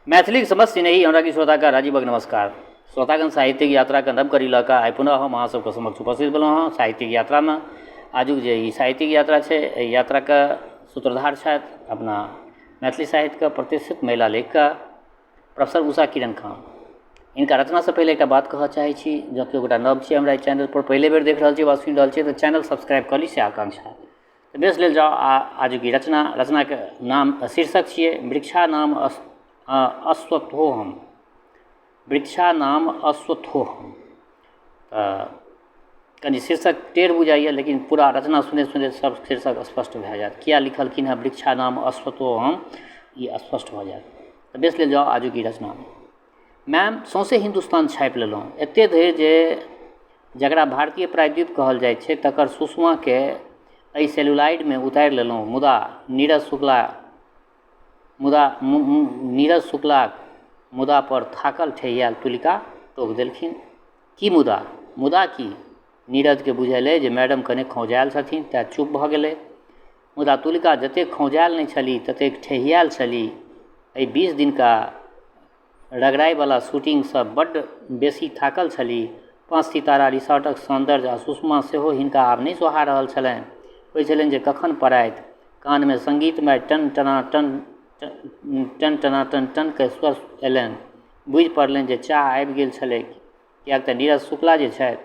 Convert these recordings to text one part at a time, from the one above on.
मैथिलीक समस्त स्नेही अनुरागी श्रोताके राजीवक नमस्कार। श्रोतागण, साहित्यिक यात्राके नव कड़ी लऽ कऽ आइ पुनः हम अहाँ सबके समक्ष उपस्थित भेलहुँ हँ। साहित्यिक यात्रामे आजुक जे ई साहित्यिक यात्रा छै, एहि यात्राके सूत्रधार छथि अपना मैथिली साहित्यके प्रतिष्ठित महिला लेखिका प्रोफेसर उषा किरण खान। हिनका रचनासँ पहिले एकटा बात कहऽ चाहै छी, जँ केओ गोटा नव छी हमरा एहि चैनलपर पहिले बेर देख रहल छी वा सुनि रहल छी तऽ चैनल सब्सक्राइब कऽ ली, से आकांक्षा। तऽ बेस, लेल जाउ आ आजुक ई रचना। रचनाके नाम शीर्षक छियै वृक्षा नाम अश्वत्थोहम। वृक्षा नाम अश्वत्थोहम। तऽ कनि शीर्षक टेढ़ बुझाइए, लेकिन पूरा रचना सुनैत सुनैत सब शीर्षक स्पष्ट भए जायत। किया लिखलखिन हेँ वृक्षा नाम अश्वत्थोहम, ई स्पष्ट भऽ जायत। तऽ बेस, लेल जाउ आजुक ई रचना। मैम, सौंसे हिन्दुस्तान छापि लेलहुँ, एतेक धरि जे जकरा भारतीय प्रायद्वीप कहल जाइत छै तकर सुषमाकेँ एहि सेलुलाइडमे उतारि लेलहुँ, मुदा नीरज शुक्ला मुदा नीरज शुक्लाक मुदापर थाकल ठेहियायल तुलिका टोकि देलखिन। की मुदा? मुदा की? नीरजकेँ बुझेलै जे मैडम कने खौंझायल छथिन, तेँ चुप भऽ गेलै। मुदा तुलिका जतेक खौंझायल नहि छलीह ततेक ठेहियायल छलीह। एहि 20 दिनका रगड़ाइवला शूटिंगसँ बड्ड बेसी थाकल छलीह। 5 सितारा रिसॉर्टक सौन्दर्य आ सुषमा सेहो हिनका आब नहि सोहा रहल छलनि। होइ छलनि जे कखन पड़ायत। कानमे संगीतमय टन टना टन टन टना टन टन के स्वर अयलनि। बुझि पड़लनि जे चाह आबि गेल छलैक, किएक तऽ नीरज शुक्ला जे छथि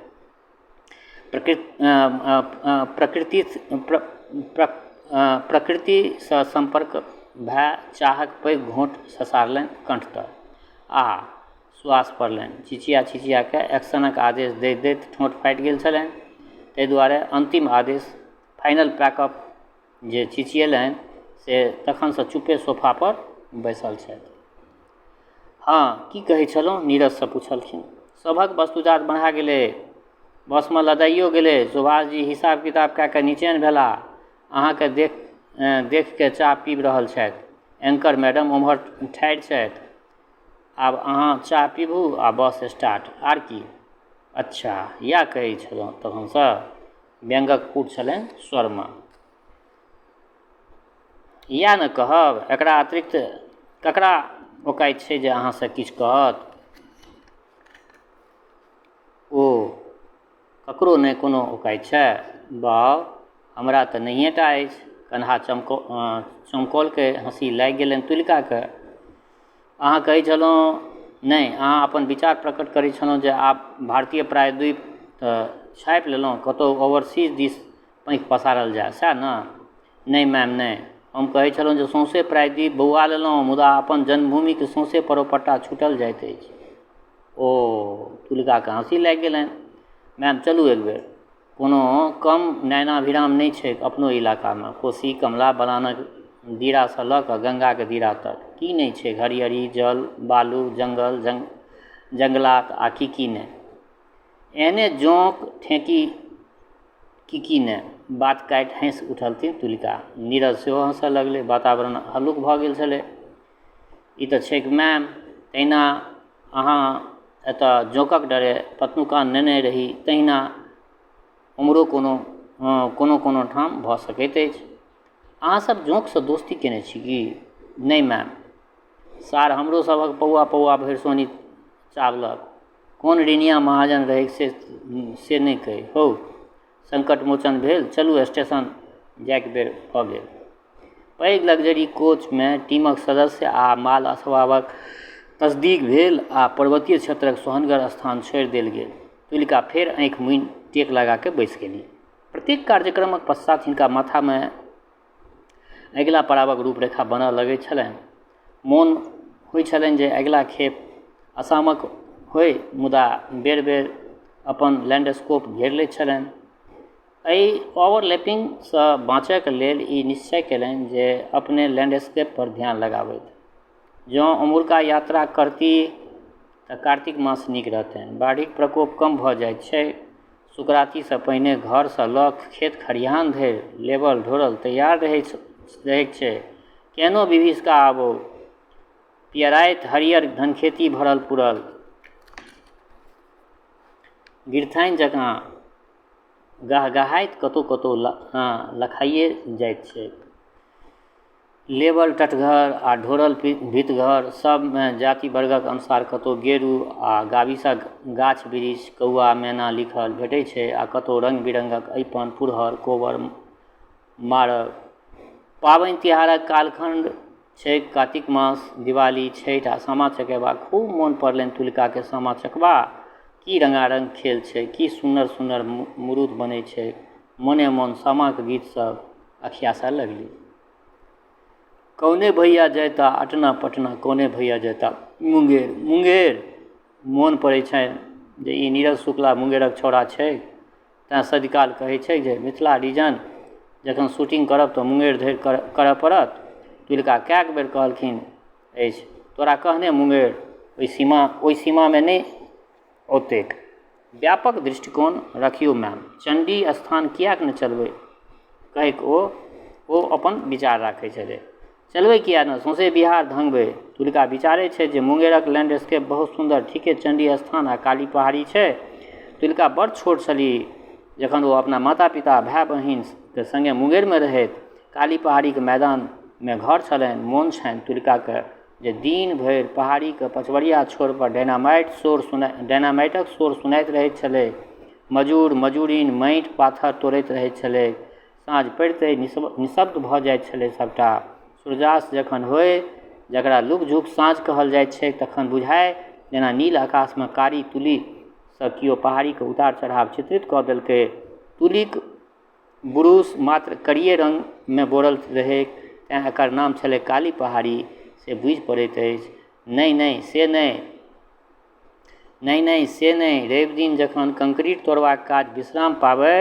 प्रकृतिसँ सम्पर्क भए चाहक पैघ घोंट ससारलनि कंठ तर। आहा! सुआस पड़लनि। चिचिया चिचिया कऽ एक्शनक आदेश दैत दैत ठोंठ फाटि गेल छलनि। ताहि दुआरे अन्तिम आदेश, फाइनल पैकअप जे चिचियेलनि से तखनसँ चुप्पे सोफापर बैसल छथि। हँ, की कहै छलहुँ? नीरजसँ पुछलखिन। सभक वस्तुजात बन्हा गेलै, बसमे लदाइयो गेलै। सुभाषजी हिसाब किताब कए कऽ निचेन भेलाह। अहाँकेँ देखि कऽ चाह पीबि रहल छथि। एंकर मैडम ओम्हर ठाढ़ि छथि। आब अहाँ चाह पीबू आ बस स्टार्ट। आर की? अच्छा, इएह कहै छलहुँ तखनसँ? व्यंग्यक पुट छलनि स्वरमे। इएह ने कहब, एकरा अतिरिक्त ककरा ओकाति छै जे अहाँसँ किछु कहत? ओ ककरो नहि कोनो ओकाति छै? बाउ, हमरा तऽ नहिए टा अछि। कन्हा चमकौलकै। हँसी लागि गेलनि तुलिकाकेँ। अहाँ कहै छलहुँ, नहि, अहाँ अपन विचार प्रकट करै छलहुँ जे आब भारतीय प्रायद्वीप तऽ छापि लेलहुँ, कतहु ओवरसीज दिस पाँखि पसारल जाय, सएह ने? नहि मैम, नहि। हम कहै छलहुँ जे सौंसे प्रायद्वीप बौआ लेलहुँ, मुदा अपन जन्मभूमिक सौंसे परोपट्टा छूटल जाइत अछि। ओ, तुलिकाकेँ हँसी लागि गेलनि। मैम, चलू एक बेर। कोनो कम नयनाभिराम नहि छैक अपनो इलाकामे। कोशी, कमला, बलानक दीरासँ लऽ कऽ गंगाक दीरा तक। की नहि छैक? हरियरी, जल, बालु, जंगल, जंगलात आ की की नहि। एहने जोंक ठेकी की की नहि। बात काटि हँसि उठलथिन तुलिका। नीरज सेहो हँसऽ लगलै। वातावरण हल्लुक भऽ गेल छलै। ई तऽ छैक मैम, तहिना अहाँ एतऽ जोंकक डरे पतनुकान नेने रही तहिना उम्हरो कोनो कोनो कोनो ठाम भऽ सकैत अछि। अहाँ सब जोंकसँ दोस्ती केने छी की? नहि मैम। सार हमरो सभक पौआ पौआ भरि सोनी चावलक। कोन ऋणिया महाजन रहैक से नहि कहि। हौ, संकट मोचन भेल, चलू स्टेशन जाइके बेर भऽ गेल। पैघ लग्जरी कोचमे टीमक सदस्य आ माल असबाबक तस्दीक भेल आ पर्वतीय क्षेत्रक सोहनगर स्थान छोड़ि देल गेल। तुलिका फेर आँखि मुनि टेक लगा कऽ बैसि गेली। प्रत्येक कार्यक्रमक पश्चात हिनका माथामे अगिला पड़ावक रूपरेखा बनऽ लगैत छलनि। मोन होइ छलनि जे अगिला खेप आसामक होइ, मुदा बेर बेर अपन लैंडस्कोप घेरि लैत छलनि। एहि ओवरलैपिंगसँ बाँचयके लेल ई निश्चय कयलनि जे अपने लैंडस्केप पर ध्यान लगाबथि। जँ ओम्हुरका यात्रा करती तऽ कार्तिक मास नीक रहतनि। बाढ़िक प्रकोप कम भऽ जाइत छै। सुकरातीसँ पहिने घरसँ लऽ खेत खरिहान धरि लेबल ढोरल तैयार रहैत छै। केहनो विभीषिका आबौ, पियराइत हरियर धनखेती भरल पुरल गिरथानि जकाँ गहगहाइत कतहु कतहु लखाइए जाइत छैक। लेबल टटघर आ ढोरल भीतघर सबमे जाति वर्गक अनुसार कतहु गेरू आ गाबिसक गाछ बिरिछ कौआ मैना लिखल भेटै छै आ कतहु रङ्ग बिरङ्गक अरिपन पुरहर कोबर मारल। पाबनि तिहारक कालखण्ड छै कातिक मास, दिवाली, छठि आ सामा चकेबा। खूब मोन पड़लनि तुलिकाके सामा चकेबा। की रङ्गारङ्ग खेल छै, की सुन्नर सुन्नर मुरुत बनै छै। मोने मोन सामाक गीत सब अखियासऽ लगली। कौने भैया जयता अटना पटना, कौने भैया जयता मुंगेर मुंगेर। मोन पड़ै छनि जे ई नीरज शुक्ला मुंगेरक छौड़ा छै, तैँ सदिकाल कहै छै जे मिथिला रीजन जखन शूटिंग करब तऽ मुंगेर धरि करऽ पड़त। तुलिका कएक बेर कहलखिन अछि, तोरा कहने मुंगेर ओहि सीमामे नहि औतैक। व्यापक दृष्टिकोण रखियौ मैम, चण्डी स्थान किएक ने चलबै, कहिक ओ अपन विचार राखै छलै। चलबै किएक ने, सौंसे बिहार धङ्गबै। तुलिका विचारै छै जे मुंगेरक लैंडस्केप बहुत सुन्दर, ठीके चण्डी स्थान आ काली पहाड़ी छै। तुलिका बड़ छोट छली जखन ओ अपना माता-पिता, भाय-बहिनके सङ्गे मुंगेरमे रहैत। काली पहाड़ीक मैदानमे घर छलनि। मोन छनि तुलिकाके जे दिन भरि पहाड़ीक पछबरिया छोर पर डायनामाइटक शोर सुनाइत रहैत छलै। मजूर मजूरिन माटि पाथर तोड़ैत रहैत छलै। साँझ पड़िते निःशब्द भऽ जाइत छलै सबटा। सूर्यास्त जखन होइ, जकरा लुक-झुक साँझ कहल जाइत छै, तखन बुझाइ जेना नील आकाशमे कारी तुलीसँ कियो पहाड़ीक उतार चढ़ाव चित्रित कऽ देलकै। तुलीक बुरुश मात्र करिये रङ्गमे बोरल रहैक, तेँ एकर नाम छलै काली पहाड़ी, से बुझि पड़ैत अछि। नहि नहि से नहि, नहि नहि से नहि। रवि दिन जखन कंक्रीट तोड़बाक काज विश्राम पाबै,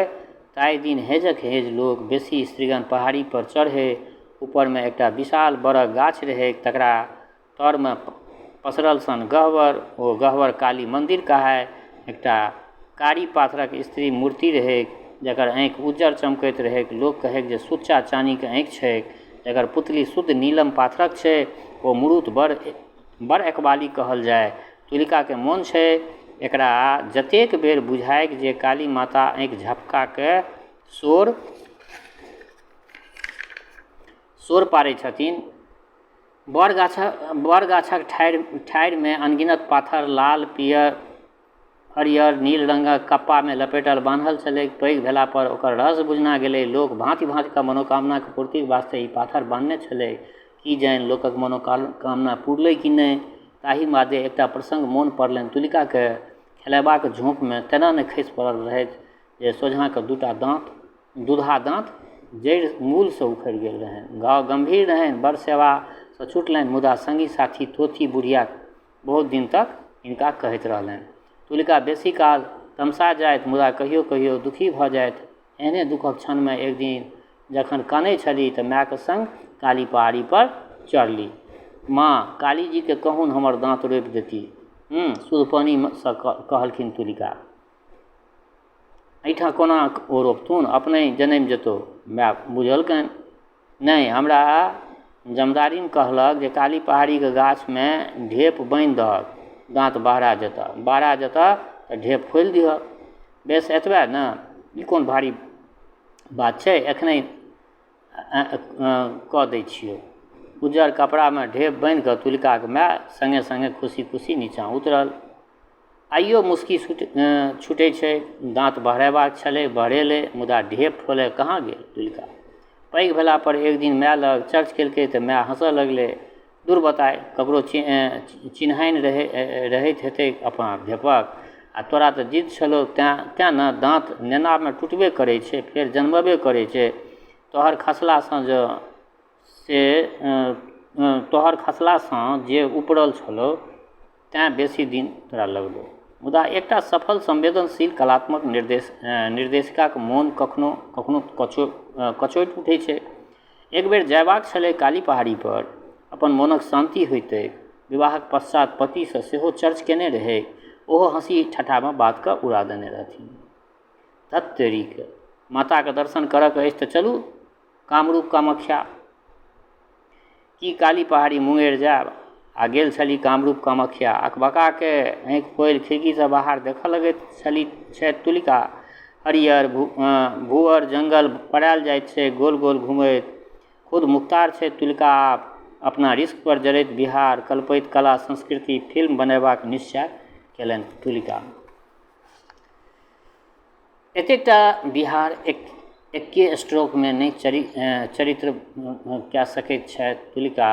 ताहि दिन हेजक हेज लोक, बेसी स्त्रीगण पहाड़ी पर चढ़ै। ऊपरमे एकटा विशाल बड़क गाछ रहैक, तकरा तरमे पसरल सन गह्वर, ओ गह्वर काली मन्दिर कहाय। एकटा कारी पाथरक स्त्री मूर्ति रहैक, जकर आँखि उज्जर चमकैत रहैक। लोक कहैक जे सुच्चा चानीके आँखि छैक, जकर पुतली शुद्ध नीलम पाथरक छै। ओ मुरुत बड़ एकबाली कहल जाय। तुलिकाके मोन छै एकरा जतेक बेर बुझाइक जे काली माता आँखि झपकाके शोर पारै छथिन। बड़ गाछक ठाढ़िमे अनगिनत पाथर लाल, पियर, हरियर, नील रंगक कप्पामे लपेटल बान्हल छलैक। पैघ भेला पर ओकर रहस्य बुझना गेलै। लोक भाँति-भाँतिक मनोकामनाक पूर्तिक वास्ते ई पाथर बान्हने छलैक। की जानि लोकक मनोकामना पुरलै कि नहि। ताहि मादे एकटा प्रसंग मोन पड़लनि तुलिकाकेँ। खेलयबाक झोंकमे तेना ने खसि पड़ल रहथि जे सोझाँक दूटा दाँत दूधा दाँत जड़ि मूलसँ उखड़ि गेल रहनि। घाव गम्भीर रहनि, बड़ सेवासँ छुटलनि, मुदा संगी-साथी थोथी बुढ़िया बहुत दिन तक हिनका कहैत रहलनि। तुलिका बेसी काल तमसा जाइत, मुदा कहियो-कहियो दुखी भऽ जाइत। एहने दुखक क्षणमे एक दिन जखन कानै छली तऽ मायक संग काली पहाड़ी पर चढ़ली। माँ, कालीजीकेँ कहुन हमर दाँत रोपि देती। शुद्ध पानिसँ कहलखिन तुलिका। एहिठाँ कोना ओ रोपथुन, अपनहि जनमि जेतौ। माय बुझौलकनि। नहि, हमरा जमदारिन कहलक जे काली पहाड़ीक गाछमे ढेप बान्हि दहक, दाँत बहरा जेतह। बहरा जेतह तऽ ढेप खोलि दिहक। बेस एतबे ने, ई कोन भारी बात छै, एखनहि कऽ दै छियौ। उज्जर कपड़ामे ढेप बान्हि कऽ तुलिकाक माय सङ्गे-सङ्गे खुशी-खुशी नीचाँ उतरल। आइयो मुस्की छूटै छै। दाँत बहरेबाक छलै, बहरेलै, मुदा ढेप फोलय कहाँ गेल तुलिका। पैघ भेला पर एक दिन माय लग चर्च केलकै तऽ माय हँसऽ लगलै। दुर बताय, ककरो चिन्हाइन रहैत हेतैक अपना ढेपक। आ तोरा तऽ जिद छलौ तेँ ने दाँत नेनामे टुटबे करै छै, फेर जनमबे करै छै। तोहर खसलासँ जे उपरल छलौ तेँ बेसी दिन तोरा लगलौ। मुदा एकटा सफल संवेदनशील कलात्मक निर्देशिकाक मोन कखनो कखनो कचोटि उठै छै। एक बेर जयबाक छलै काली पहाड़ी पर, अपन मोनक शान्ति होइतैक। विवाहक पश्चात पतिसँ सेहो चर्च केने रहैक। ओहो हँसी ठट्ठामे बातकेँ उड़ा देने रहथिन। धत् तेरीके, माताक दर्शन करऽके अछि तऽ चलू कामरूप कामाख्या। की काली पहाड़ी मुंगेर जायब? आ गेल छली कामरूप कामाख्या। अकबकाके आँखि फोलि खिड़कीसँ बाहर देखऽ लगैत छली छथि तुलिका। हरियर भूअर जंगल पड़ायल जाइत छै गोल-गोल घुमैत। खुद मुख्तार छथि तुलिका आब अपना रिस्क पर जरैत बिहार कलपैत कला संस्कृति फिल्म बनेबाक निश्चय केलनि तुलिका। एतेकटा बिहार एक एक्के स्ट्रोकमे नहि चरित्र कए सकैत छथि तुलिका,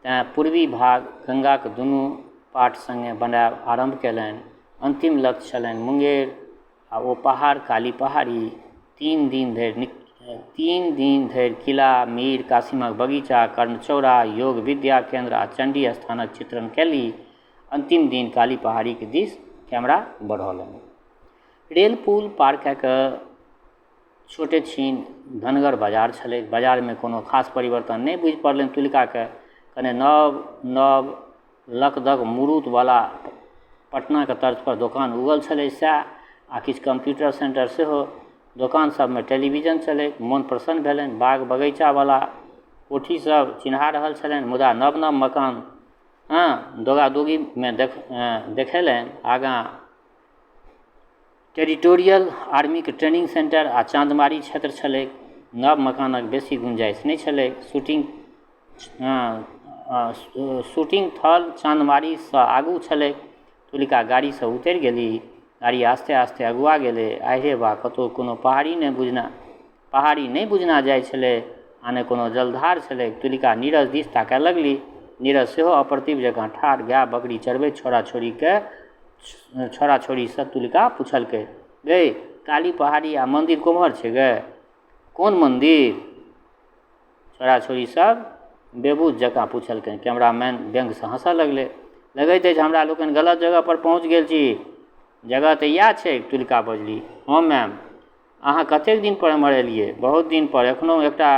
तेँ पूर्वी भाग गंगाक दुनू पाट सङ्गे बनायब आरम्भ केलनि। अन्तिम लक्ष्य छलनि मुंगेर आ ओ पहाड़ काली पहाड़ी। 3 दिन धरि किला, मीर कासिमक बगीचा, कर्णचौड़ा, योग विद्या केन्द्र आ चण्डी स्थानक चित्रण केलीह। अन्तिम दिन काली पहाड़ीक दिस कैमरा बढ़ौलनि। रेल पुल पार कए कऽ छोटे छिन धनगर बाजार छलै। बाजारमे कोनो खास परिवर्तन नहि बुझि पड़लनि तुलिकाके। कने नव नव लकदक मुरूतवला पटनाके तर्जपर दोकान उगल छलै सएह, आ किछु कम्प्यूटर सेन्टर सेहो। दोकान सबमे टेलीविजन छलै। मोन प्रसन्न भेलनि। बाग बगीचावला कोठी सब चिन्हा रहल छलनि, मुदा नव नव मकान हँ दोगादोगीमे देखेलनि। आगाँ टेरिटोरियल आर्मीके ट्रेनिंग सेन्टर आ चाँदमारी क्षेत्र छलै। नव मकानक बेसी गुंजाइश नहि छलै। शूटिंग थल चाँदमारीसँ आगू छलै। तुलिका गाड़ीसँ उतरि गेली। गाड़ी आस्ते आस्ते अगुआ गेलै। आहि रे बा, कतहु कोनो पहाड़ी नहि बुझना जाइ छलै आ ने कोनो जलधार छलै। तुलिका नीरज दिस ताकय लगली। नीरज सेहो अप्रतिभ जकाँ ठाढ़, गाय बकरी चरबैत। छोड़ा छोड़ीसँ तुलिका पुछलकै, गै, काली पहाड़ी आ मन्दिर कोम्हर छै गै? कोन मन्दिर? छोड़ा छोड़ी सब बेबुझ जकाँ पुछलकै। कैमरामैन व्यंग्यसँ हँसऽ लगलै। लगैत अछि हमरा लोकनि गलत जगह पर पहुँच गेल छी। जगह तऽ इएह छै, तुलिका बजली। हँ मैम, अहाँ कतेक दिन पर एम्हर एलियै? बहुत दिन पर। एखनो एकटा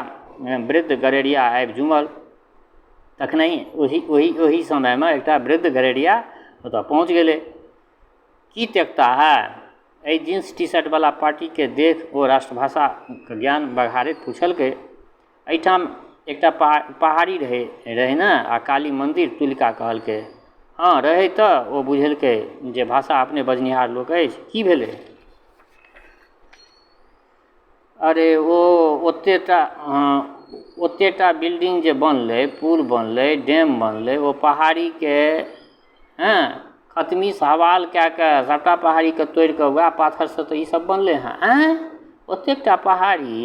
वृद्ध गरेड़िया आबि जुमल। तखनहि ओही ओही ओही समयमे एकटा वृद्ध गरेड़िया ओतऽ पहुँच गेलै। की देखता है? एहि जींस टी शर्ट वाला पार्टीके देख ओ राष्ट्रभाषाके ज्ञान बघारैत पुछलकै। एहिठाम एकटा पहाड़ी रहै रहै ने आ काली मन्दिर, तुलिका कहलकै। हँ, रहै तऽ। ओ बुझेलकै जे भाषा अपने बजनिहार लोक अछि। की भेलै? अरे, ओ ओतेटा बिल्डिंग जे बनलै, पुल बनलै, डैम बनलै, ओ पहाड़ीके हँ खतमी हवाल कए कऽ सभटा पहाड़ीके तोड़ि कऽ वएह पाथरसँ तऽ ई सब बनलै हँ। आँय, ओतेकटा पहाड़ी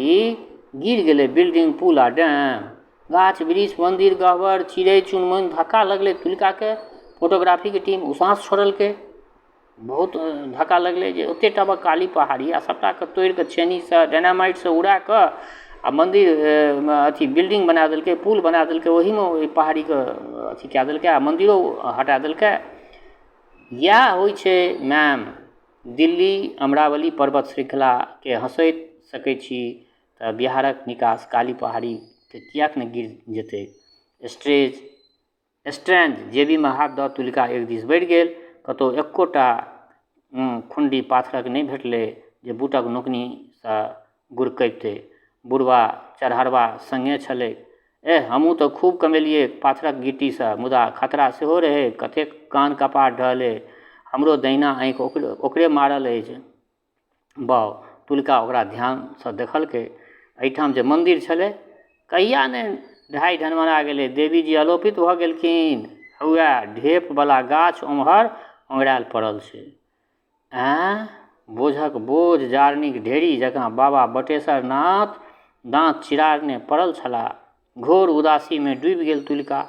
गिर गेलै, बिल्डिंग, पुल आ डैम, गाछ वृक्ष, मन्दिर, गहबर, चिड़ै चुनमुन। धक्का लगलै तुलिकाके। फोटोग्राफीके टीम उसाँस छोड़लकै। बहुत धक्का लगलै जे ओतेक टा काली पहाड़ी आ सभटाके तोड़ि कऽ छेनीसँ डायनामाइटसँ उड़ा कऽ आ मन्दिर अथी बिल्डिंग बना देलकै, पुल बना देलकै, ओहीमे ओहि पहाड़ीके अथी कए देलकै आ मन्दिरो हटा देलकै। इएह होइ छै मैम, दिल्ली अमरावली पर्वत श्रृङ्खलाके हँसोति सकै छी तऽ बिहारक निकास काली पहाड़ीके किएक नहि गिर जेतै? स्ट्रेंज। जेबीमे हाथ दऽ तुलिका एक दिस बढ़ि गेल। कतहु एकोटा खुण्डी पाथरक नहि भेटलै जे बूटक नोकनीसँ गुड़कबितै। बुढ़बा चरहरबा सङ्गे छलै। एह, हमहूँ तऽ खूब कमेलियै पाथरक गिट्टीसँ, मुदा खतरा सेहो रहै। कतेक कान कपार ढहलै। हमरो दहिना आँखि ओकरे मारल अछि। बाउ, तुलिका ओकरा ध्यानसँ देखलकै। एहिठाम जे मन्दिर छलै, कहिया ने ढाइ ढनमना गेलै। देवीजी अलोपित भऽ गेलखिन। हौए ढेपवला गाछ ओम्हर ओंघरायल पड़ल छै। आँय, बोझक बोझ जारनिक ढेरी जकाँ बाबा बटेसर नाथ दाँत चिरारने पड़ल छलाह। घोर उदासीमे डूबि गेल तुलिका।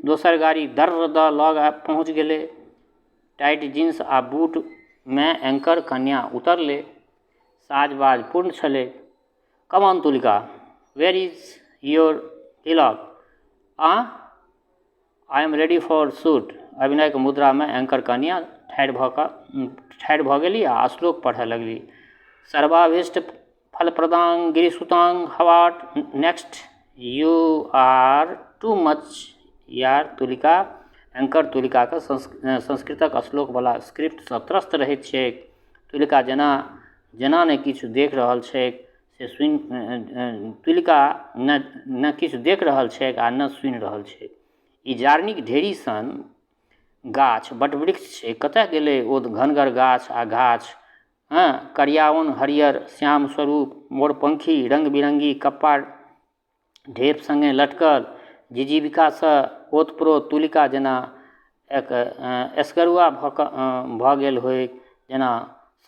दोसर गाड़ी दर्र दऽ लग पहुँच गेलै। टाइट जींस आ बूटमे एंकर कन्या उतरलै। साज बाज पूर्ण छलै। Come on Tulika, where is your hillock? आ I am ready for shoot. अभिनयके मुद्रामे एंकर कन्या ठाढ़ि भऽ गेली आ श्लोक पढ़य लगली। सर्वाभीष्ट फलप्रदां गिरिसुतां। What next? You are too much यार तुलिका। एंकर तुलिकाके संस्कृतक श्लोकवला स्क्रिप्टसँ त्रस्त रहैत छैक। तुलिका जेना जेना नहि किछु देख रहल छैक से सुनि तुलिका ने किछु देख रहल छैक आ ने सुनि रहल छैक। ई जारनिक ढेरी सन गाछ वटवृक्ष छै। कतय गेलै ओ घनगर गाछ आ घाछ? हँ, करियाओन हरियर श्याम स्वरूप मोरपंखी रंग बिरंगी कप्पा। ढेप सङ्गे लटकल जिजीविकासँ ओतप्रोत तुलिका जेना एक एसगरुआ भऽ कऽ भऽ गेल होइक, जेना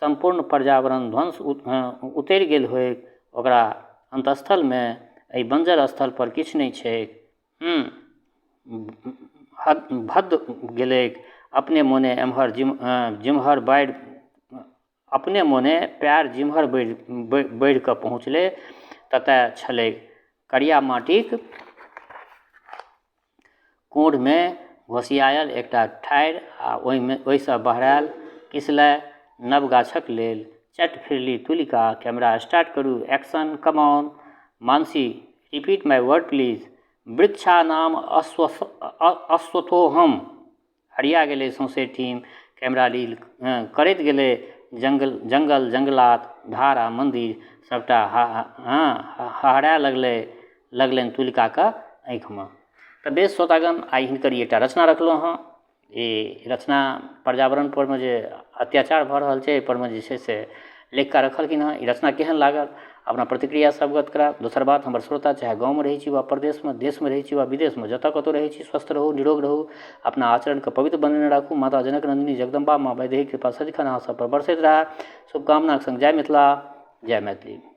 सम्पूर्ण पर्यावरण ध्वंस उतरि गेल होइक ओकरा अन्तस्थलमे। एहि बञ्जर स्थलपर किछु नहि छैक। भद्द गेलैक। अपने मोने एम्हर जिम्हर बाढ़ि अपने मोने पएर जिम्हर बढ़ि कऽ पहुँचलै ततऽ छलै करिया माटिक कोढ़मे घोसियायल एकटा ठाढ़ि आ ओहिमे ओहिसँ बहरायल किसलय नव गाछक लेल। चट फिरली तुलिका। कैमरा स्टार्ट करू। Action come on Mansi repeat my word please. वृक्षाणाम अश्वत्थोऽहम्। हरिया गेलै सौंसे टीम। कैमरा रील करैत गेलै। जङ्गल जङ्गल जङ्गलात धार आ मन्दिर सभटा हहराय लगलै लगलनि तुलिकाके आँखिमे। तऽ बेस श्रोतागण, आइ हिनकर ई एकटा रचना रखलहुँ हँ। ई रचना पर्यावरण परमे जे अत्याचार भऽ रहल छै एहि परमे जे छै से लिखिकऽ रखलखिन हँ। ई रचना केहन लागल, अपना प्रतिक्रियासँ अवगत करायब। दोसर बात, हमर श्रोता चाहे गाँवमे रहै छी वा परदेशमे, देशमे रहै छी वा विदेशमे, जतऽ कतहु रहै छी, स्वस्थ रहू, निरोग रहू, अपना आचरणके पवित्र बनेने राखू। माता जनक नन्दिनी जगदम्बा माँ वैदेहीके कृपा सदिखन अहाँ सब पर बरसैत रहए, शुभकामनाके सङ्ग जय मिथिला, जय मैथिली।